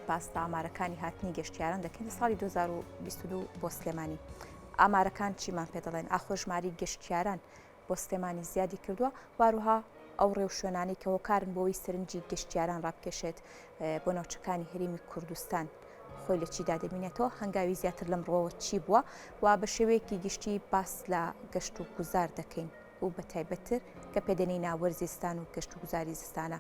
باس لە ئامارەکانی هاتنی گەشتیاران دەکەین لە ساڵی 2022 بۆ سلێمانی. ئامارەکان چیمان پێ دەڵێن؟ ئاخۆ ژماری گەشتیاران بۆ سلێمانی زیادی کردووە؟ واروها ئەو ڕێوشوێنانەی کە هۆکارن بۆ ئەوەی سەرنجی گەشتیاران ڕابکێشێت بۆ ناوچەکانی هەرێمی کوردستان خۆی لە چیدا دەبینێتەوە؟ هەنگاوی زیاتر لەم ڕووەوە چی بووە؟ و بە شێوەیەکی گشتی باس لە گەشت و گوزار دەکەین و بە تایبەتتر کە پێدەنینە وەرزی زستان و گەشت و گوزاری زستانە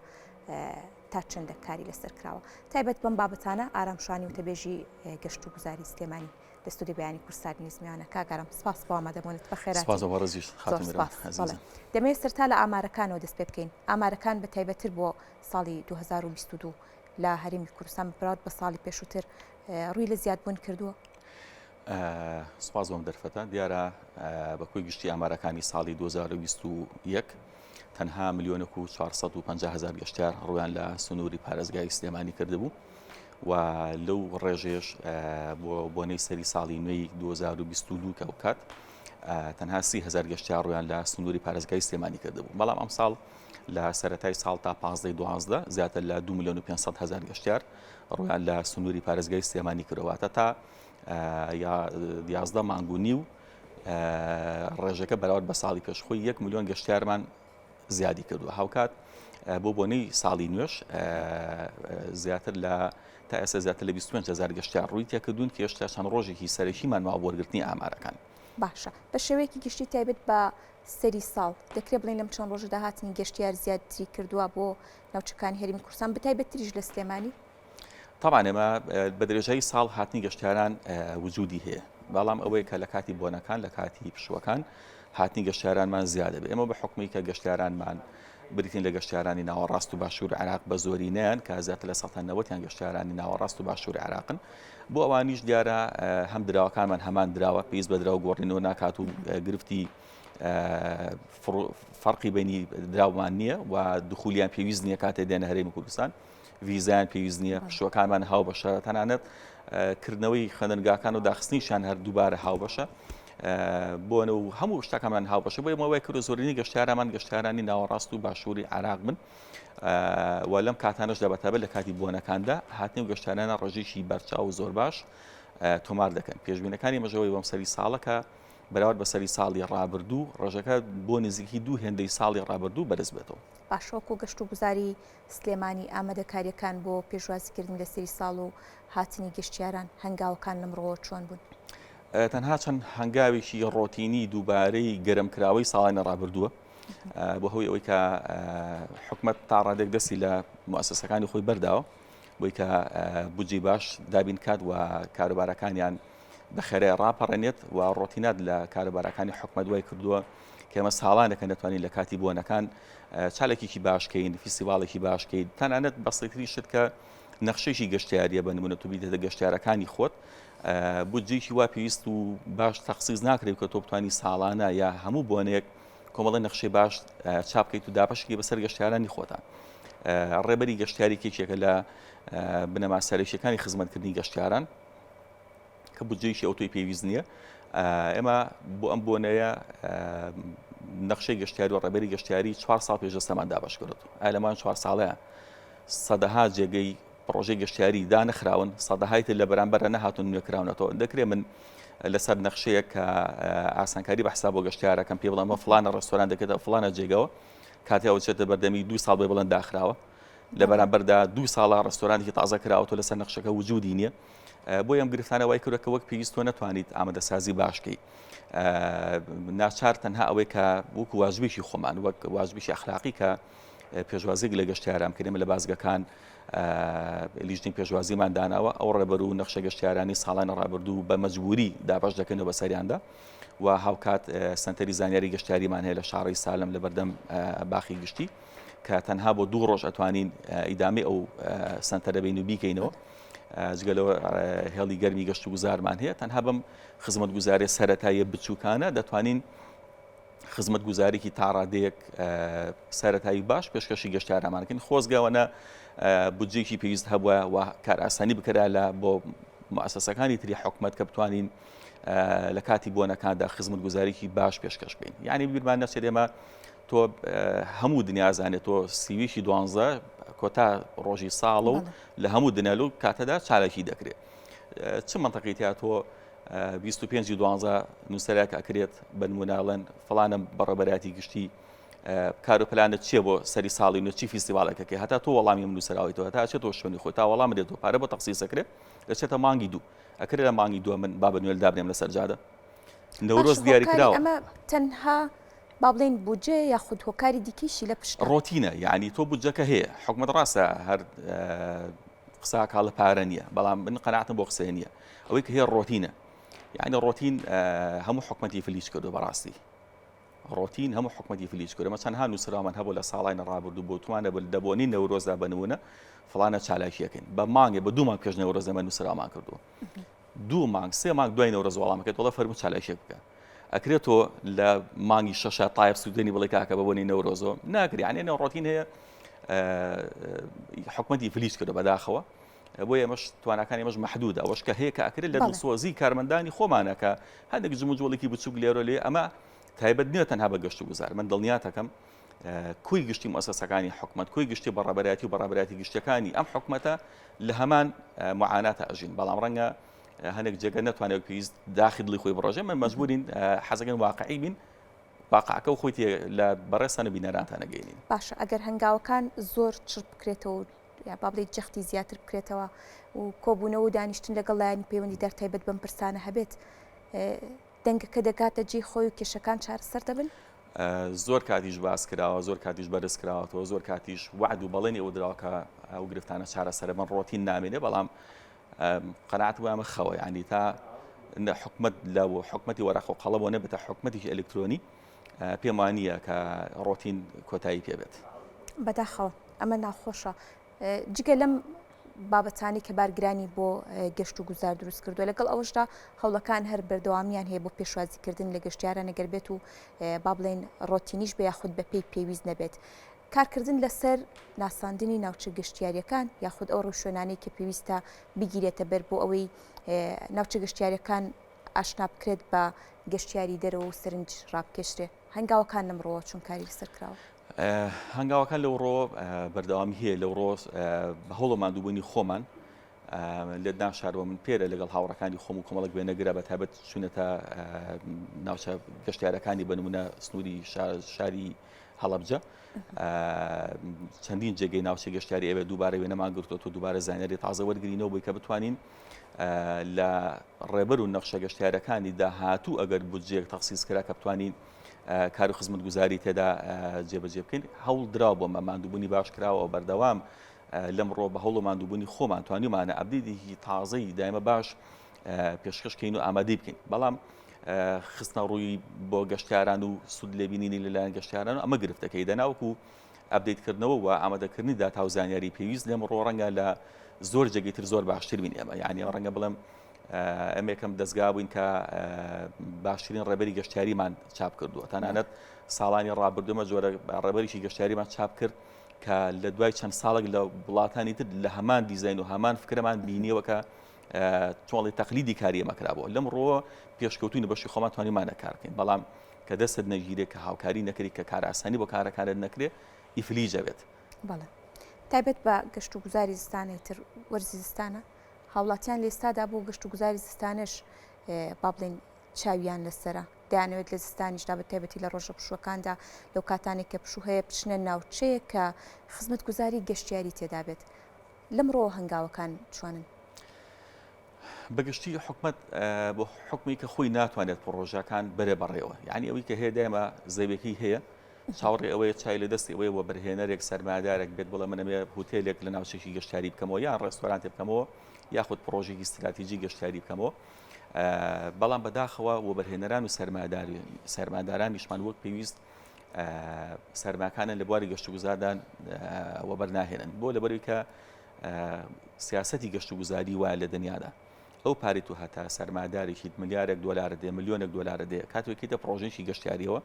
تا چەندە کاری لەسەر کراوە تایبەت بەم بابەتانە ئارام شانی وتەبێژی گەشت و گوزاری سلێمانی لە ستۆدیۆی بەیانی کوردستان نیوز میوانە کاک ئارام سپاس بۆ ئامادەبوونت بەخێرهاتی سپاس بۆ بەڕێزیشت خاتوو زۆر میران سپاس ئەزیزم. بەڵێ دەمەوێت سەرتا لە ئامارەکانەوە دەست پێ بکەین ئامارەکان بە تایبەتتر بۆ ساڵی 2022 لە هەرێمی کوردستان بەراورد بە ساڵی پێشووتر ڕووی لە زیادبوون کردووە؟ سپاس بۆم دەرفەتە دیارە بە کۆی گشتی ئامارەکانی ساڵی 2021 تەنها ملیۆنێک و 450 هزار گەشتیار ڕویان لە سنووری پارێزگای سلێمانی کردبوو و لەو ڕێژەیەش بۆ بۆنەی سەری ساڵی نوێی 2022 کە ئەوکات تەنها 30 هزار گەشتیار ڕویان لە سنووری پارێزگای سلێمانی کردبوو بەڵام ئەمساڵ لە سەرەتای ساڵ تا 15 دوازدە زیاتر لە 2 میلیۆن و 500 هزار گەشتیار ڕویان لە سنووری پارێزگای سلێمانی کردواتە تا 11 مانگ و نیو ڕێژەکە بەراورد بە ساڵی پێش خۆی 1 میلیۆن گەشتیارمان زیادی کردووە هاوکات بۆ بۆنەی ساڵی نوێش زیاتر لە تا ئێستا زیاتر لە 25 هزار گەشتیار ڕووی تێکردوون کە هێشتا چەند ڕۆژێکی سەرەکیمان ماوە بۆ وەرگرتنی ئامارەکان. باشە بە شێوەیەکی گشتی تایبەت بە سەری ساڵ دەکرێت بڵێین لەم چەند ڕۆژەدا هاتنی گەشتیار زیاتری کردووە بۆ ناوچەکانی هەرێمی کوردستان بەتایبەتتریش لە سلێمانی؟ تەبعەن ئێمە بە درێژایی ساڵ هاتنی گەشتیاران وجودی هەیە بەڵام ئەوەی کە لە کاتی بۆنەکان لە کاتی پشووەکان هاتنی گەشتیارانمان زیادە بێ ئێمە بە حکومی کە گەشتیارانمان بریتین لە گەشتیارانی ناوەڕاست و باشوور عراق بە زۆرینەیان کە زیاتر لە 1970یان گەشتیارانی ناوەڕاست و باشوور عراقن بۆ ئەوانیش دیارە هەم دراوەکانمان هەمان دراوە پێویست بە دراو گۆڕینەوە ناکات و گرفتی فەرقی بینی دراومان نییە و دخولیان پێویست نییە کاتێ دێنە هەرێمی کوردستان ڤیزایان پێویست نییە، پشووەکانمان هاوبەشە، تەنانەت کردنەوەی خوێندنگاکان و داخستنیشیان هەر دووبارە هاوبەشە. بۆنە و هەموو شتەکانمان هاوبەشە بۆ ئێمە وای کردو زۆرینەی گەشتیارانمان گەشتیارانی ناوەڕاست و باشووری عێراق بن و لەم کاتانەشدا بەتایبەت لە کاتی بۆنەکاندا هاتنی و گەشتیارانە ڕێژەیەکی بەرچاو و زۆر باش تۆمار دەکەن. پێشبینەکانی مەژەوەی بەم سەری ساڵە کە بەراورد بە سەری ساڵی ڕابردوو ڕێژەکە بۆ نزیکی دوو هێندەی ساڵی ڕابردوو بەرز بێتەوە. باشە وەکو گەشتوگوزاری سلێمانی ئامادەکارییەکان بۆ پێشوازیکردن لە سەری ساڵ و هاتنی گەشتیاران، هەنگاوەکان لەم ڕووەوە چۆن بوون؟ تەنها چەند هەنگاوێکی ڕۆتینی دووبارەی گەرمکراوەی ساڵانی ڕابردووە بۆ هۆی ئەوەی کە حکومەت تا ڕادێک دەستی لە موسسەکانی خۆی بەرداوە بۆی کە بودجەی باش دابین کات و کاروبارەکانیان بە خێرای ڕاپەڕێنێت و ڕۆتینات لە کاروبارەکانی حکومەت وای کردووە کە ئێمە ساڵانێکە نەتوانین لە کاتی بۆنەکان چالێکێکی باشکەین فیستیڤاڵێکی باشکەین تەنانەت بەسیتری شت کە نەخشێکی گەشتیاریە بە نمونە تو بیدەتە گەشتیارەکانی خۆت بودجێکی وا پێویست و باش تەخسیس ناکرێت کە تۆ بتانی ساڵانە یا هەموو بۆنێک کۆمەڵە نەخشەی باش چاپ بکەیت و دابەشکی بەسەر گەشتیارانی خۆتان ڕێبەری گەشتیاری کێکێکە لە بنەما سەرەکیەکانی خزمەتکردنی گەشتیاران کە بودجەیەکی ئەوتۆی پێویست نییە ئێمە بۆ ئەم بۆنەیە نەخشەی گەشتیاری و ڕێبەری گەشتیاری چوار ساڵ پێش دەستەمان دابەش کرد ئایا لەمان چوار ساڵەیە سەدەها جێگەی پڕۆژەی گەشتیاری دانەخراون سەدەهای تر لە بەرامبەرە نەهاتون نوێکراونەتەوە دەکرێت من لەسەر نەخشەیە کە ئاسانکاری بە حساب بۆ گەشتیارەکەم پێ بڵێم فلانە ڕێستۆران دەکرێتە فلانە جێگەوە کاتێ ئەو چێتە بەردەمی دوو ساڵ بێ بڵێن داخراوە لە بەرامبەردا دوو ساڵە ڕێستۆرانێکی تازە کراوەتەوە لەسەر نەخشەکە وجودی نییە بۆیە ئەم گرفتانە وای کردوە کە وەک پێویست تۆ نەتوانیت ئامادەسازی باشکەی ناچار تەنها ئەوەی کە وەکو واجبێکی خۆمان وەک واجبێکی ئەخلاقی کە پێشوازێک لە گەشتیاران بکەین لە بازگەکان لیژنەی پێشوازیمان داناوە ئەو ڕێبەر و نەخشە گەشتیارانی ساڵانی ڕابردوو بە مەجبوری دابەش دەکەنەوە بەسەریاندا و هاوکات سنتەری زانیاری گەشتیاریمان هەیە لە شاڕی سالم لە بەردەم باخی گشتی کە تەنها بۆ دوو ڕۆژ ئەتوانین ئیدامەی ئەو سنتەرە بین و بیکەینەوە جگە لەوە هێڵی گەرمی گەشت و گوزارمان هەیە تەنها بەم خزمەتگوزاریە سەرەتاییە بچووکانە دەتوانین خزمەتگوزارێکی تاڕادەیەک سەرەتایی باش پێشکەشی گەشتیارانمان بکەین خۆزگەوەنە بودجێکی پێویست هەبووە و کارئاسانی بکرا لە بۆ موسسەکانی تری حکومەت کە بتوانین لە کاتی بۆنەکاندا خزمەتگوزاریکی باش پێشکەش بکەین یعنی بیرمان نەچێت ئێمە تۆ هەموو دنیا زانێت تۆ سیویکی دوانزە کۆتا ڕۆژی ساڵە و لە هەموو دنیا لەو کاتەدا چالاکی دەکرێت. چ مەنتەقی تیا تۆ 25 دوانزە نووسەرێک ئەکرێت بە نموناڵێن فڵانە بەڕێبەرایەتی گشتی کار و پلانت چییە بۆ سەری ساڵی نوێ چی فیستیڤاڵێکەکەی هەتا تۆ وەڵامی ئەم نووسراوەی تۆ هەتا ئەچێتەوە شوێنی خۆی تا وەڵام دێتەوە پارە بۆ تەخسیس ئەکرێ دەچێتە مانگی دوو ئەکرێ لە مانگی دووە من بابە نوێل دابنێم لەسەر جادە نەورۆز باشە دیاری هۆکاری کراوە ئەمە تەنها با بڵێین بودجەیە یاخود هۆکاری دیکەیشی لە پشتە؟ ڕۆتینە یعنی تۆ بودجەکە هەیە حکومەت ڕاستە هەر قسە کاڵە پارە نییە بەڵام من قەناعەتم بۆ قسەیە نییە ئەوەی کە هەیە ڕۆتینە یعنی ڕۆتین هەموو حکومەتی فلیج کردو بەڕاستی ڕۆتین هەموو حکومەتی فلیج کرد. ئێمە چەندها نووسراومان هەبوو لە ساڵانی ڕابردوو بۆ توانە بە دەبۆنی نەورۆزدا بە نموونە فڵانە چالاکیەکەین بە مانگێ بە دوو مانگ پێش نەورۆز ئێمە نووسراومان کردووە دوو مانگ سێ مانگ دوای نەورۆز وەڵامەکەی تۆڵە فەرموو چالاکیەک بکە ئەکرێت تۆ لە مانگی شەشە تایف سوودێنی بڵێ کاکە بە بۆنی نەورۆزۆ ناکرێ یعنی نێو ڕۆتین هەیە حکومەتی فلیج کردو بەداخەوە بۆیە ئێمەش تواناکانی ئێمەش مەحدودە ئەوەش کە هەیە کە ئەکرێت لە دڵسۆزی کارمەندانی خۆمانە کە هەندێک جموجۆڵێکی بچووک لێرە لێ ئەمە تایبەت نییە تەنها بە گەشت و گوزار من دڵنیاتەکەم کوی گشتی مؤسسەکانی حکومت کوی گشتی بەڕێبەرایەتی و بەڕێبەرایەتی گشتەکانی ئەم حکومەتە لە هەمان معاناتە ئەژین بەڵام ڕەنگە هەندێک جێگە نەتوانێت پێویست داخی دڵی خۆی بڕۆژێ من مەجبورین حەزەکەن واقعی بین واقعەکە و خۆی لە بەڕێزتان و بینەرانتان ئەگەینین. باشە ئەگەر هەنگاوەکان زۆر چڕ بکرێتەوە و یا با بڵێی جەختی زیاتر بکرێتەوە و کۆبوونەوە و دانیشتن لەگەڵ لایەنی پەیوەندیدار تایبەت بەم پرسانە هەبێت، دەنگەکە دەگاتە جێی خۆی و کێشەکان چارەسەر دەبن؟ زۆر کاتیش باس کراوە، زۆر کاتیش بەرز کراوەتەوە، زۆر کاتیش وەعد و بەڵێنی ئەوە دراوە کە ئەو گرفتانە چارەسەرە بن، ڕۆتین نامێنێ، بەڵام قەناعەت وایە ئەمە خەوە، یانی تا حکومەت لە حکومەتی وەرەقە و قەڵەمەوە نەبێتە حکومەتێکی ئەلکترۆنی پێم وانییە کە ڕۆتین کۆتایی پێ بێت. بەداخەوە ئەمە ناخۆشە. جگە لەم بابەتانەی کە بارگرانی بۆ گەشت و گوزار دروست کردووە لەگەڵ ئەوەشدا هەوڵەکان هەر بەردەوامیان هەیە بۆ پێشوازیکردن لە گەشتیاران ئەگەر بێت و با بڵێن ڕۆتینیش بێ یاخود بەپێی پێویست نەبێت. کارکردن لەسەر ناساندنی ناوچە گەشتیاریەکان یاخود ئەو ڕێوشوێنانەی کە پێویستە بگیرێتە بەر بۆ ئەوەی ناوچە گەشتیاریەکان ئاشنا بکرێت بە گەشتیاری دەرەوە و سەرنج ڕابکێشرێ هەنگاوەکان لەم ڕووەوە چۆن کاری لەسەر کراوە؟ هەنگاوەکان لەو ڕۆ بەردەوامی هەیە لەو ڕۆ بە هەوڵ و ماندووبوونی خۆمان لێت ناشارەوە من پێرە لەگەڵ هاوڕەکانی خۆم و کۆمەڵک وێنەگرە بە تایبەت چوونەتە ناوچە گەشتیارەکانی بە نمونە سنووری شاری هەڵەبجە چەندین جێگەی ناوچە گەشتیاری ئەوێ دووبارە وێنەمان گرتووە دووبارە زانیاری تازە وەرگرینەوە بووی کە بتوانین لە ڕێبەر و نەخشە گەشتیارەکانی داهاتوو ئەگەر بودجەیەک تەخسیس کرا کە بتوانین کار و خزمەتگوزاری تێدا جێبەجێ بکەین هەوڵ دراوە بۆ ماندووبوونی باش کراوە بەردەوام لەمڕۆ بە هەوڵ و ماندووبوونی خۆمان توانیومانە ئەبدیدێکی تازەی دایمە باش پێشکەشکەین و ئامادەی بکەین بەڵام خستنە ڕووی بۆ گەشتیاران و سوود لێبینینی لەلایەن گەشتیاران و ئەمە گرفتەکەی دەناوکو ئەپدەیتکردنەوە و ئامادەکردنی داتا و زانیاری پێویست لەم ڕۆ ڕەنگە لە زۆر جێگەی تر زۆر باشتر بین ئێمە یعنی ڕەنگە بڵێم ئەمە یەکەم دەستگا بووین کە باشترین ڕێبەری گەشتیاریمان چاپ کردووە تەنانەت ساڵانی ڕابردوومە جۆرە ڕێبەریی گەشتیاریمان چاپ کرد کە لە دوای چەند ساڵێک لە وڵاتانی تر لە هەمان دیزین و هەمان فکرەمان بینیەوە کە چۆڵی تەقلیدی کاری ئێمە کرابوو لەم ڕۆوە پێشکەوتوین بەشی خۆمان توانیمانە کار بکەین بەڵام کە دەستت نەگیرێت کە هاوکاری نەکری کە کارئاسانی بۆ کارەکانت نەکرێ ئیفلیجە بێت. بەڵێ تایبەت بە گەشت و گوزاری زستانەی تر وەرزی زستانە هاوڵاتیان لە ئێستادا بۆ گەشت و گوزاری زستانەش با بڵێین چاویان لەسەرە دەیانەوێت لە زستانیشدا بە تایبەتی لە ڕۆژە پشووەکاندا لەو کاتانێک کە پشوو هەیە بچنە ناوچەیەک کە خزمەتگوزاری گەشتیاری تێدا بێت لەم ڕۆوە هەنگاوەکان چۆنن؟ بەگشتی حکومەت بۆ حکومی کە خۆی ناتوانێت پڕۆژەکان بەرێ بەڕێوە یعنی ئەوەی کە هەیە دایمە زەویەکەی هەیە چاوەڕێ ئەوەیە چای لە دەستی ئەوەیە وەبەرهێنەرێک سەرمایەدارێک بێت بڵێ من ئەمێ هوتێلێک لە ناوچێکی گەشتیاری بکەمەوە یان ڕێستۆرانتێ بکەمەوە یاخود پڕۆژێکی ستراتیجی گەشتیاری بکەمەوە بەڵام بەداخەوە وەبەرهێنەران و سەرمایەدارانیشمان وەک پێویست سەرماکانە لە بواری گەشتوگوزاردان وەبەرناهێنن بۆ لەبەروی کە سیاسەتی گەشتوگوزاری وایە لە دنیادا ئەو پارەی تو هەتا سەرمایەدارێکیت ملیارێک دۆلارە دێ ملیۆنێک دۆلارە دێ کاتێکیتە پڕۆژێکی گەشتیاریەوە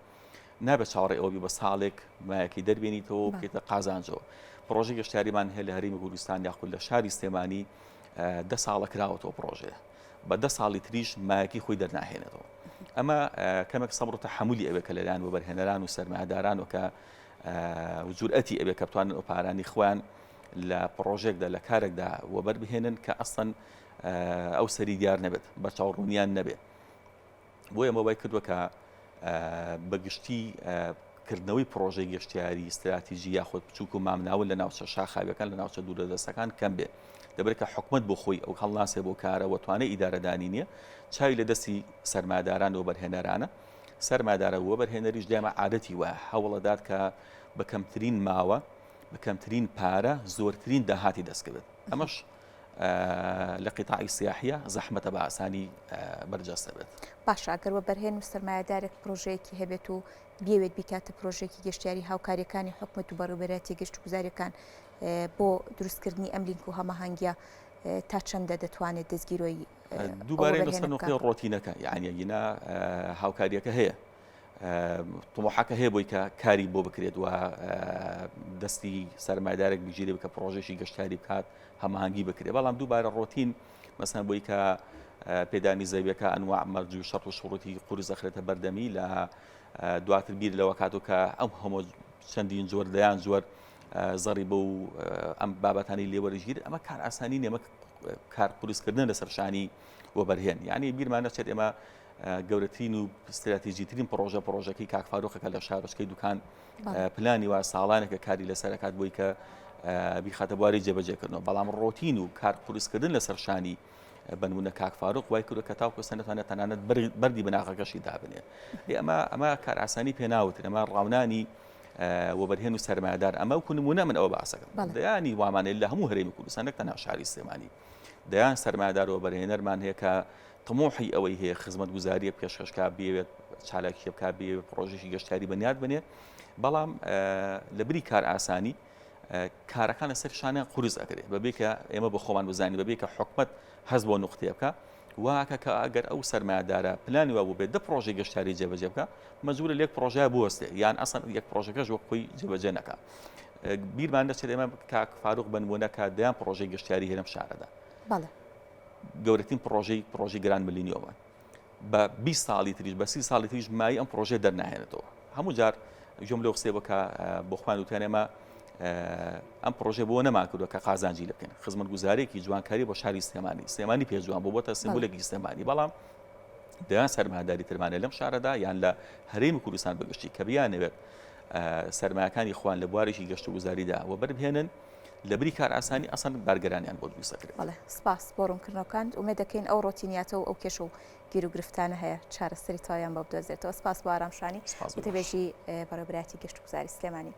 نابێت چاوەڕێی ئەوە بی بە ساڵێک مایەکەی دەربێنیتەوە و بکەیتە قازانجەوە. پڕۆژەی گەشتیاریمان هەیە لە هەرێمی کوردستان یاخود لە شاری سلێمانی دە ساڵە کراوەتەوە پڕۆژەیە بە دە ساڵی تریش مایەکی خۆی دەرناهێنێتەوە. ئەمە کەمێک سەبر و تەحەمولی ئەوێ کە لەلایەن وەبەرهێنەران و سەرمایەداران و کە جورئەتی ئەوێ کە بتوانن ئەو پارانی خۆیان. لە پڕۆژێکدا لە کارێکدا وەبەر بهێنن کە ئەسڵەن ئەو سەری دیار نەبێت بەرچاوڕوونیان نەبێت بۆیە ئەمە وای کردووە کە بە گشتی کردنەوەی پڕۆژەی گەشتیاری ستراتیژی یاخود بچووک و مامناوەند لە ناوچە شاخاویەکان لە ناوچە دوورەدەستەکان کەم بێ دەبێت کە حکومت بۆ خۆی ئەو هەڵناسێ بۆ کارە و توانای ئیدارەدانی نییە چاوی لە دەستی سەرمایەداران و بەرهێنەرانە سەرمایەدارە وەبەرهێنەریش دایمە عادەتی وایە هەوڵەدات کە بە کەمترین ماوە بە کەمترین پارە زۆرترین داهاتی دەستکەوێت ئەمەش لە قیتاعی سیاحیە زەحمەتە بە ئاسانی بەرجەستە بێت. باشە ئەگەر وەبەرهێن و سەرمایەدارێک پرۆژەیەکی هەبێت و بیەوێت بیکاتە پرۆژەیەکی گەشتیاری هاوکاریەکانی حکومەت و بەڕێوبەرایەتیە گەشتوگوزاریەکان بۆ دروستکردنی ئەم لینک و هەماهەنگیە تا چەندە دەتوانێت دەستگیرۆی دووبارە لەسەر نقطەی ڕۆتینەکە یعنی ئەگینا هاوکاریەکە هەیە طموحەکە هەیە بۆی کە کاری بۆ بکرێت و دەستی سەرمایدارێک بگیرێ بکە پرۆژێکی گەشتاری بکات هەماهەنگی بکرێت بەڵام دووبارە ڕۆتین مەسەن بۆی کە پێدانی زەویەکە ئەنواع مەرج و شەرت و شروتی قورس دەخرێتە بەردەمی لە دواتر بیر لەوە کاتۆ کە ئەم هەموو چەندین جۆر دەیان جۆر زەڕی بە و ئەم بابەتانی لێوەرژگیر ئەمە کار ئاسانی نێمە کار قورسکردن لەسەر شانی وەبەرهێن یعنی بیرمان نەچێت ئێمە گەورەترین و ستراتیژیترین پڕۆژە پڕۆژەکەی کاک فاروقەکە لە شارۆچکەی دوکان پلانی وا ساڵانێکە کاری لەسەرکات بۆی کە بیخاتە بواری جێبەجێکردنەوە بەڵام ڕۆتین و کار قورسکردن لەسەر شانی بنمونە کاک فاروق وای کردو کە تاوکو ئێستا نەتوانێت تەنانەت بەردی بناغەکەشی دابنێ ئەمە ئەمە کار ئاسانی پێناوتر ئەمە ڕاونانی وەبەرهێن و سەرمایەدار ئەمە وەکو نمونە من ئەوە باسەکەم دەیانی وامانەیە لە هەموو هەرێمی کوردستان نەک تەنها شاری سلێمانی دەیان سەرمایەدار و وەبەرهێنەرمان هەیە کە تموحی ئەوەی هەیە خزمەتگوزارییەک پێشکەش کا، بیەوێت چالاکییە بکا، بیەوێت پڕۆژەیەکی گەشتیاری بنیات بنێ، بەڵام لە بری کارئاسانی کارەکان لەسەر شانیان قورس ئەکرێ بەبێ کە ئێمە بە خۆمان بزانین، بەبێ کە حکومەت هەست بۆ نوقتەیە بکا، واکە کە ئەگەر ئەو سەرمایەدارە پلانی وا بووبێت دە پڕۆژەی گەشتیاری جێبەجێ بکا، مەجبوورە لە یەک پڕۆژەیا بوەستێ یان ئەسڵەن یەک پڕۆژەکەش وەک خۆی جێبەجێ نەکا. بیرمان نەچێت ئێمە کاک فاروق بە نموونە کە دەیان پڕۆژەی گەشتیاری هەیە لەم شارەدا. بەڵێ. گەورەترین پڕۆژەی پڕۆژەی گراند ملینیۆمە بە 20 ساڵی تریش بە 30 ساڵی تریش مای ئەم پڕۆژەیە دەرناهێنێتەوە هەموو جار گوێم لەو قسەیە بوو کە بۆ خۆیان وتیان ئێمە ئەم پڕۆژەیە بۆ نەمان کردووە کە قازانجی لێ بکەین خزمەتگوزارێکی جوانکاری بۆ شاری سلێمانی سلێمانی پێ جوان بۆ بۆتە سیمبولێکی سلێمانی بەڵام دەیان سەرمایەداری ترمانە لەم شارەدا یان لە هەرێمی کوردستان بەگشتی کە بیانەوێت سەرمایەکانی خۆیان لە بوارێکی گەشتوگوزاریدا وەبەربهێنن لەبری کارئاسانی ئەسڵەن بارگرانیان بۆ دروست دەکرێت. بەڵێ سپاس بۆ ڕوونکردنەوەکانت، ئومێد دەکەین ئەو ڕۆتینیاتە و ئەو کێشە و گیروگرفتانە هەیە چارەسەری تەواویان بۆ بدۆزرێتەوە. سپاس بۆ ئارام شانی، سپاس بۆ تۆش. وتەبێژی بەڕێوەبەرایەتی گەشتوگوزاری سلێمانی.